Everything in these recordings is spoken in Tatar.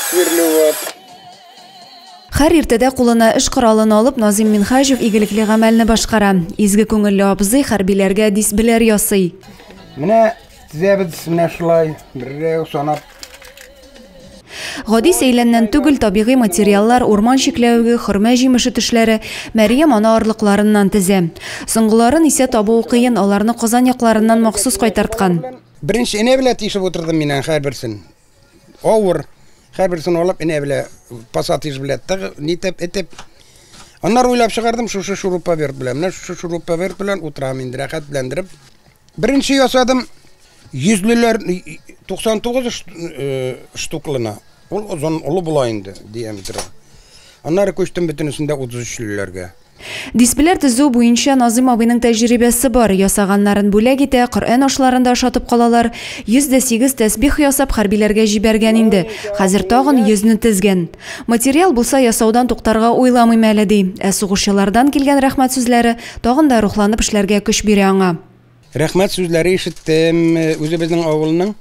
Сверлю вот. Һәр иртәдә кулына эш коралын алып, Назыйм Минһаҗев игелекле гамәлне башкара. Изге күңелле абзый хәрбиләргә дисбеләр ясый. Менә тезәбез менә шулай, берәү санап. Гади сәйләннән түгел, табигый материаллар, урман чикләвеге, хөрмә җимеше төшләре, Мәрьям ана орлыкларыннан тезә. Соңгыларын исә табуы кыен, аларны Казан якларыннан махсус кайтарткан. Беренче энә белән тишеп утырдым мин аның һәрберсен. Авыр. Һәрберсен алып, энә белән, пассатиж белән тыгып, нитеп, этеп. Аннары уйлап чыгардым, шушы шуруповерт белән. Менә шушы шуруповерт белән утырам инде, рәхәтләндереп. Беренче ясадым йөзлеләр 99 штуклына. Ул озын, олы була инде диаметры. Аннары күчтем бөтенесендә 33-леләргә. Дисбеләр төзү буенча Назыйм абыйның тәҗрибәсе бар. Ясаганнарын бүләк итә, Коръән ашларын да ашатып калалар. 108 тәсбих ясап, хәрбиләргә җибәргән инде. Хәзер тагын йөзне тезгән. Материал булса, ясаудан туктарга уйламыйм әле, ди. Ә сугышчылардан килгән рәхмәт сүзләре тагын да рухланып эшләргә көч бирә аңа. Рәхмәт сүзләре ишеттем. Үзебезнең авылның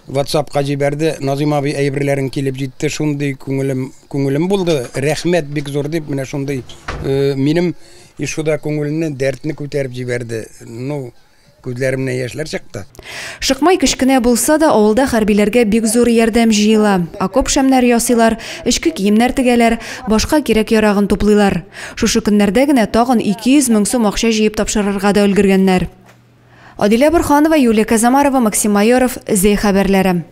WhatsApp-ка җибәрде. Назыйм абый әйберләрең килеп җитте. Шундый күңелем, күңелем булды. Рәхмәт бик зур дип, менә шундый минем ишуда күңелне, дәртне күтәреп җибәрде. Ну, күзләремнән яшьләр чыкты. Шыкмай кечкенә булса да, авылда хәрбиләргә бик зур ярдәм җыела. Окоп шәмнәре ясыйлар, эчке киемнәр тегәләр, башка кирәк-ярагын туплыйлар. Шушы көннәрдә генә тагын 200 мең сум акча җыеп тапшырырга да өлгергәннәр. Адилә Борһанова, Юлия Казамарова, Максим Майоров, Зәй хәбәрләре.